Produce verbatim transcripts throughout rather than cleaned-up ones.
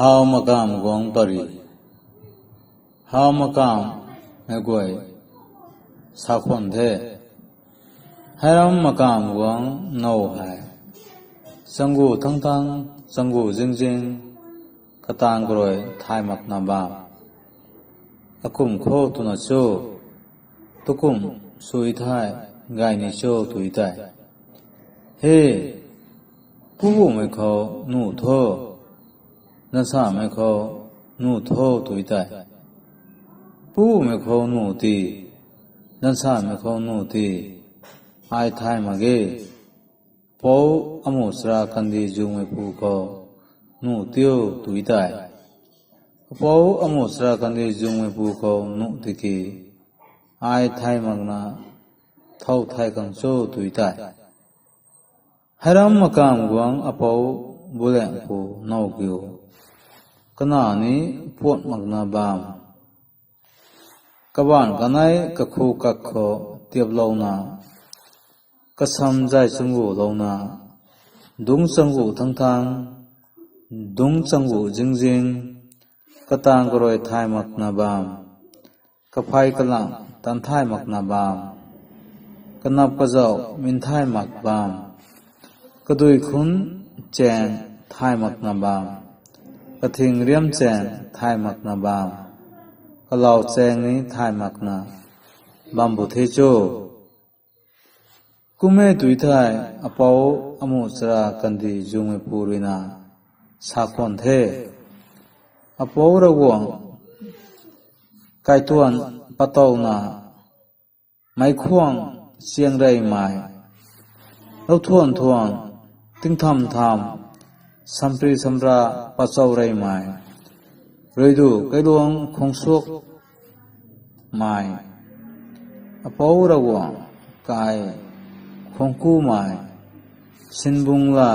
How Makamv Guangc Pary. How Makamv mei guay sa khwan the. Heiram Makamv Guangc now hei chaeng gu thangc thangc, chaeng gu zing zing, kataanv karui thay makna bam. Akumh khou twna cho, tukumh sui thei gay ni cho tw tei, he, pubuhmei khou nuh tho, zansamei khou nuh tho tw tei, pubuhmei khou nuh ti, zansamei khou nuh ti, ai thay mak ge. Apou amuh chara kandih zungmeipu khou nuh tiu tw tei, apou amuh chara kandih zungmeipu khou nuh tiki, ai thay makna thow thay khang cho tw tei, Heiram Makamv Guangc apou Bullaengpu now kiu, kanac ni puat makna bam. Kabaanc kanei kakhu kak khou tiaplouna, kasam zay chaeng gu louna, dungc chaeng gu thangc thangc, dungc chaeng gu zing zing, kataanv karui thay makna bam, kaphay kalam taanv thay makna bam, kanap kazauh min thay mak bam, kadui khunc chaeng thay makna bam, kathing riam chaeng thay makna bam, kalau chaeng ni thay makna bam bu the cho. Kum e tw thei, apou amuh chara kandih zungmeipu ruina sa khwan the. Apou Ravguangc kaituan patouna, meic khwang chiang reymei, louthuan thuan, tingtham tham, sampri samra pachau reymei, ruidu kailuang khwangsuakmei, apou Ravguangc kai khwang kumei, sinbung la,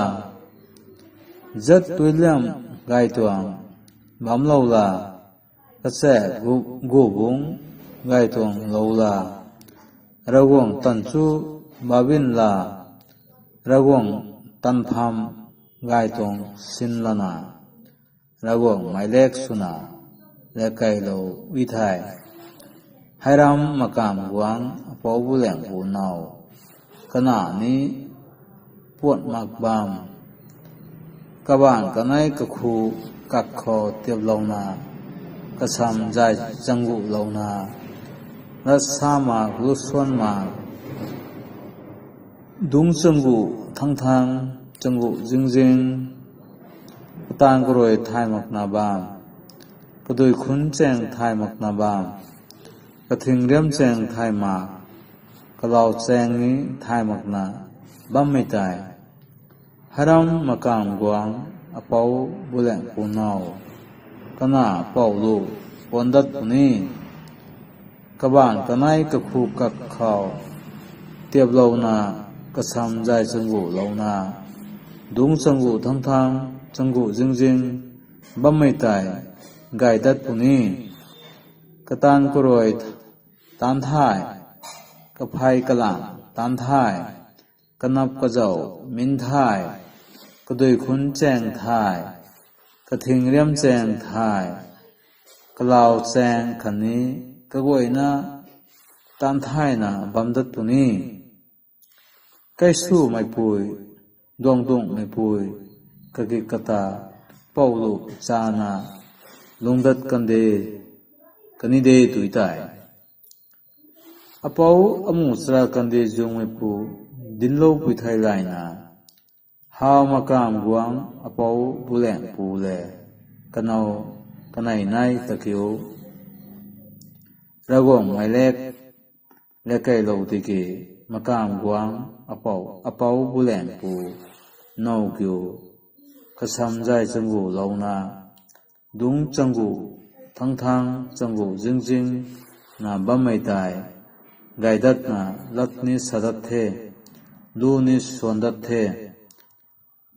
zat tuiliam gay tuang bamlou la, kachaek gu, gu bungc gay tuang lou la, Ravguangc tanchu babin la, Ravguangc tanpham gay tuang sin lana, Ravguangc meic lek swna, lekeilou e thei, Heiram Makamv Guangc apou Bullaengpu now, kanac ni puat mak bam. Kabaanc kanei kakhu kak khou tiaplouna, kasam zay chaeng gu louna, lat sa mak, lu suan mak, dungc chaeng gu thangc thangc, chaeng gu zing zing, kataanv karui thay makna bam, kadui khunc chaeng thay makna bam, kathing riam chaeng thay mak, kalau chaeng ni thay makna bammei tei, Heiram Makamv Guangc apou Bullaengpu now, kanac pouc lu puan dat puni. Kabaanc kanei kakhu kak khou tiaplouna, kasam zay chaeng gu louna, dungc chaeng gu thangc thangc, chaeng gu zing zing bammei tei gay dat puni. Kataanv karui taanv thay, kaphay kalam taanv thay, kanap kazauh min thay, kadui khunc chaeng thay, kathing riam chaeng thay, kalau chaeng khatni kaguayna taanv thayna bam dat puni. Kaiswmeipui, duangdungcmeipui, kaki kata, pouc lu chana, lungdat kan de, kani de tw tei, apou amuh chara kandih zungmeipu dincloupui thei layna, How Makamv Guangc apou Bullaengpu le, kanow, kanei nei kakiu, Ravguangc meic lek, lekeilou tiki, Makamv Guangc apou, apou Bullaengpu now kiu, kasam zay chaeng gu louna, dungc chaeng gu thangc thangc, chaeng gu zing zing na bammei tei gay datna lat ni sa dat the, lu ni suan dat the,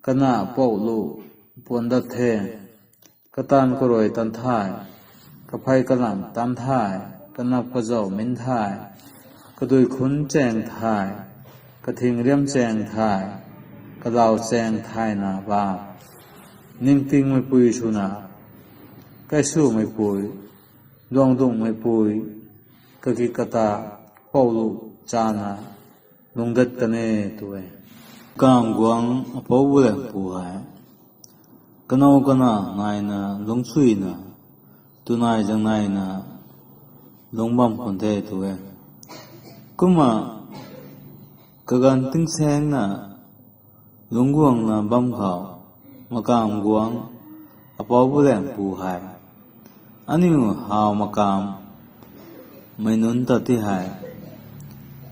kanac pouc lu puan dat the, kataanv karui taanv thay, kaphay kalam taanv thay, kanap kazauh min thay, kadui khunc chaeng thay, kathing riam chaeng thay, kalau chaeng thayna bam. Ningtingmeipui swna, kaisumei pui, duangdungmei pui, kaki kata, poulu chana lungdat kan e tu e. Makam guangc apou Bulen pu hei kanow kana naina lungcsuina, tunai zang naina lungc bam khwan the tu e. Kumna kaganv tingsaengna lungc guangna bam khou, makam guangc apou Bulen pu hei aniu haw makamv mei nunc ta ti hei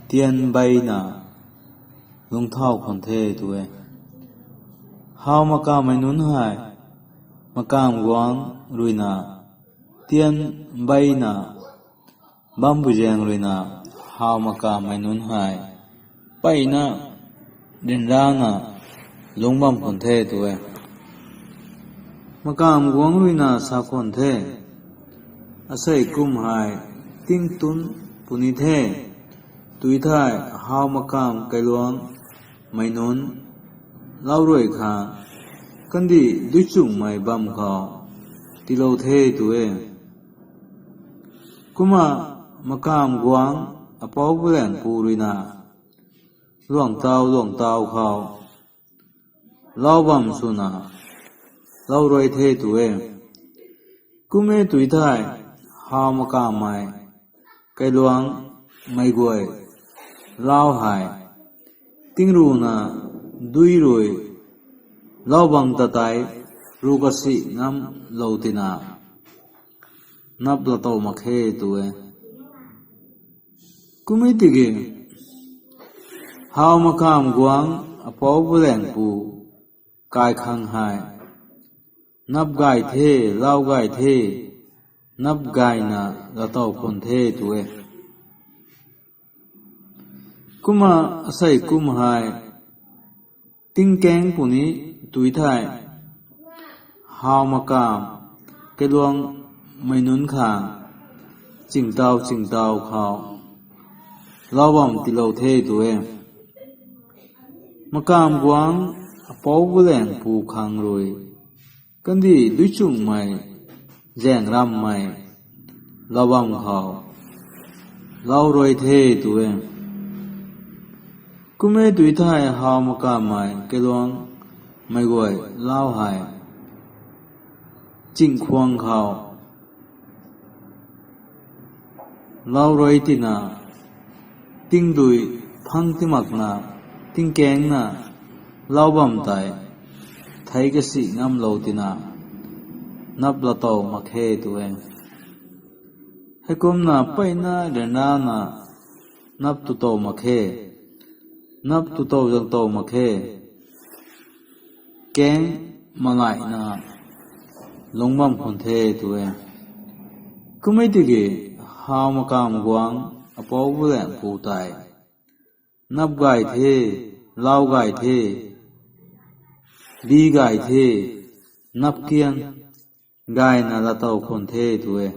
tian beina lungc thau khwan the tu e. Haw makamv mei nunc hei makam guangc ruina tian beina bambu zaeng ruina, haw makamv mei nunc hei peyna ryanrana lungc bam khwan the tu e. Makam guangc ruina sa khwan the, asei kum hei tingtun puni the, tui thei haw makamv kailuangc mei nunc lau rui khang kandih duichungmei bam khou tiilou the tu e. Kumna makam guangc apou Bulen pu ruina luang tau luang tau khou lau bam swna lau rui the tu e. Kum e tui thei haw makamv mei kailuangc mei guay lau hei tingruna dui rui lau bang ta tei ru kasi ngamlou tina nap latow mak khe tu e. Kum e tiki haw makamv guangc apou Bulen pu kai khang hei nap gay the, lau gay the, nap gayna latow khwan the tu e. Kumna asei kum hei tingkaeng puni tui thei haw makamv kailuangc mei nunc khang chingtau chingtau khou lau bam tiilou the tu e. Makamv guangc apou Bulen pu khang rui kandih duichungmei, zaeng rammei lau bam khou lau rui the tu e. Kum e tui thei haw makamv mei kailuangc mei guay lau hei chingkhwang khou lau rui tina tingdui phang ti makna tingkaengna lau bam tei thei kasi ngamlou tina nap latow mak khe tu e. Heikumna peyna ryanrana nap tu tow mak khe, nap tu tow zang tow mak khe, kaeng malaina lungc bam khwan the tu e. Kum e tiki haw makamv guangc apou Bulen pu tei nap gay the, lau gay the, bi gay the, nap kian gayna latow khwan the tu e.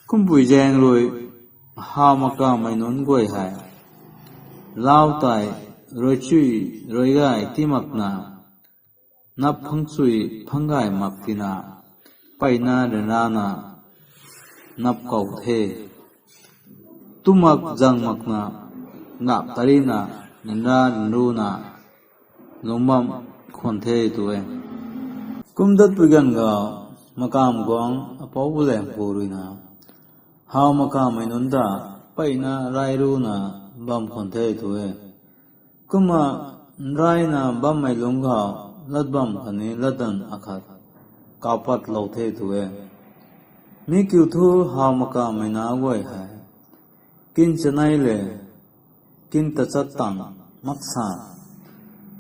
Kumpui zaeng rui haw makamv mei nunc guay hei lau tei rui chui rui gay ti makna nap phang chui phang gay mak tina peyna ryanrana nap kau the. Tu mak zang makna nap tarina ryanra ryanruna lungc bam khwan the tu e. Kum datpui ganv khou makamv guangc apou Bulen pu ruina haw makamv mei nunc ta peyna rai runa bam khwan the tu e. Kumna raina bammei lungc khou lat bam khatni latdanv akhat kaupatlou the tu e. Mi kiu thu haw makamv mei nac guay hei kin chanei le kin tachat tang maksa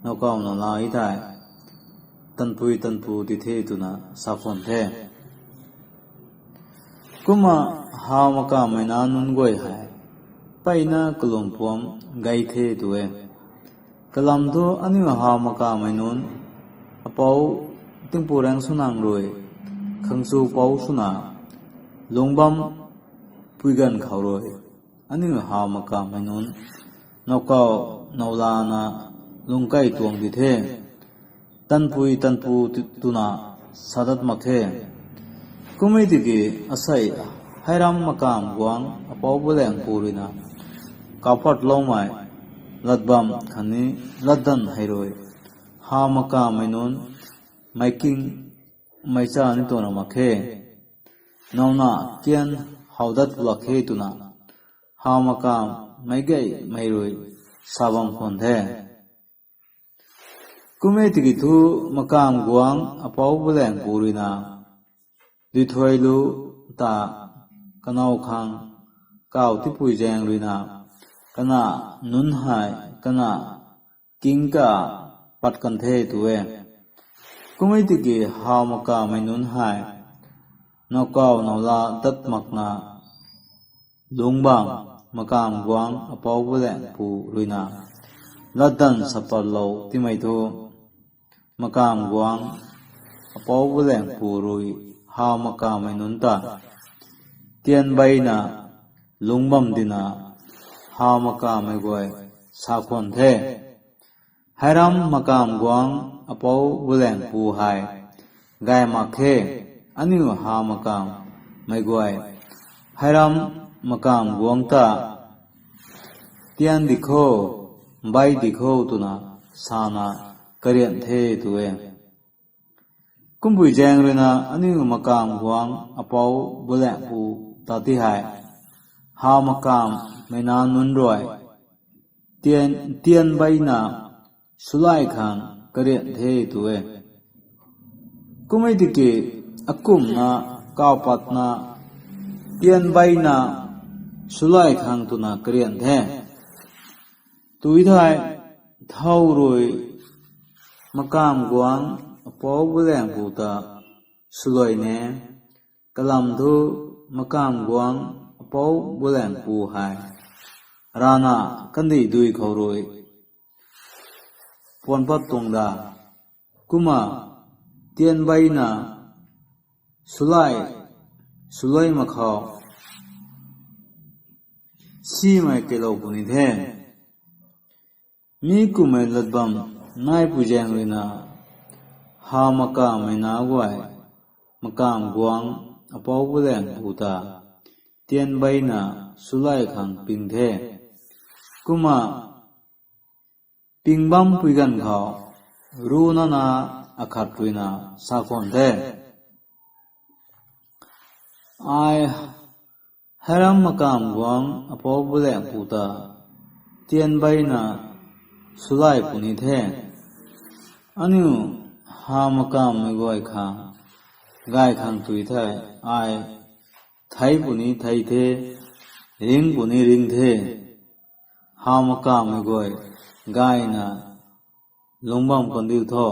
nowkaw nowla e thei tanpui tanpu ti the twna sa khwan the. Kumna haw makamv mei nac nunc guay hei peyna kalum puam gay the tu e. Kalam thu aniu haw makamv mei nunc apou Tingpuk Raeng Swnang rui khangchu pou swna lungc bam pui ganv khou rui aniu haw makamv mei nunc nowkaw nowlana lungc key tuang di the. Tanpui tanpu twna sa dat mak khe. Kummei tiki asei, Heiram Makamv Guangc Apou Bualanghpu ruina kawpatloumei latbam khatni latdanv hei rui, Haw Makamvmei nunc meic king meic cha ni tuang ra mak khe, nowna tian how dat pulak khe twna Haw Makamv meic gaymei rui sa bam khwan the. Kummei tiki thu Makamv Guangc Apou Bualanghpu ruina Duithuailu ta kanow khang kaw tipui zaeng ruina kana nunc hei kana king ka pat kan the tu e. Kummei tiki Haw Makamvmei nunc hei nowkaw nowla dat makna lungc bam Makamv Guangc Apou Bualanghpu ruina latdanv sa patlou timei thu, Makamv Guangc Apou Bualanghpu rui Haw Makamvmei nunc ta tian beina lungc bam dina Haw Makamvmei guay sa khwan the. Heiram Makamv Guangc Apou Bualanghpu hei gay mak khe, aniu Haw Makamvmei guay Heiram Makamv Guangc ta tian di kho, bei di kho twna sana karian the tu e. Kumpui zaeng ruina aniu Makamv Guangc Apou Bualanghpu ta ti hei Haw Makamvmei nac nunc rui tian, tian beina swlay khang karian the tu e. Kummei tiki akumna kawpatna tian beina swlay khang twna karian the. Tu thei thow rui Makamv Guangc Apou Bualanghpu ta swluai ne, kalam thu Makamv Guangc Apou Bualanghpu hei rana kandih dui khou rui puan pat tuang da. Kumna tian beina swlay, swlay mak khou simei keylou puni the. Mi kummei latbam naipui zaeng ruina Haw Makamvmei nac guay Makamv Guangc Apou Bualanghpu ta tian beina swlay khang ping the. Kumna ping bampui ganv khou runa na akhat ruina sa khwan the, ai Heiram Makamv Guangc Apou Bualanghpu ta tian beina swlay puni the. Aniu Haw Makamvmei guay khang gay khang tu thei ai thei puni thei the, ring puni ring the. Haw Makamvmei guay gayna lungc bam kan diu tho.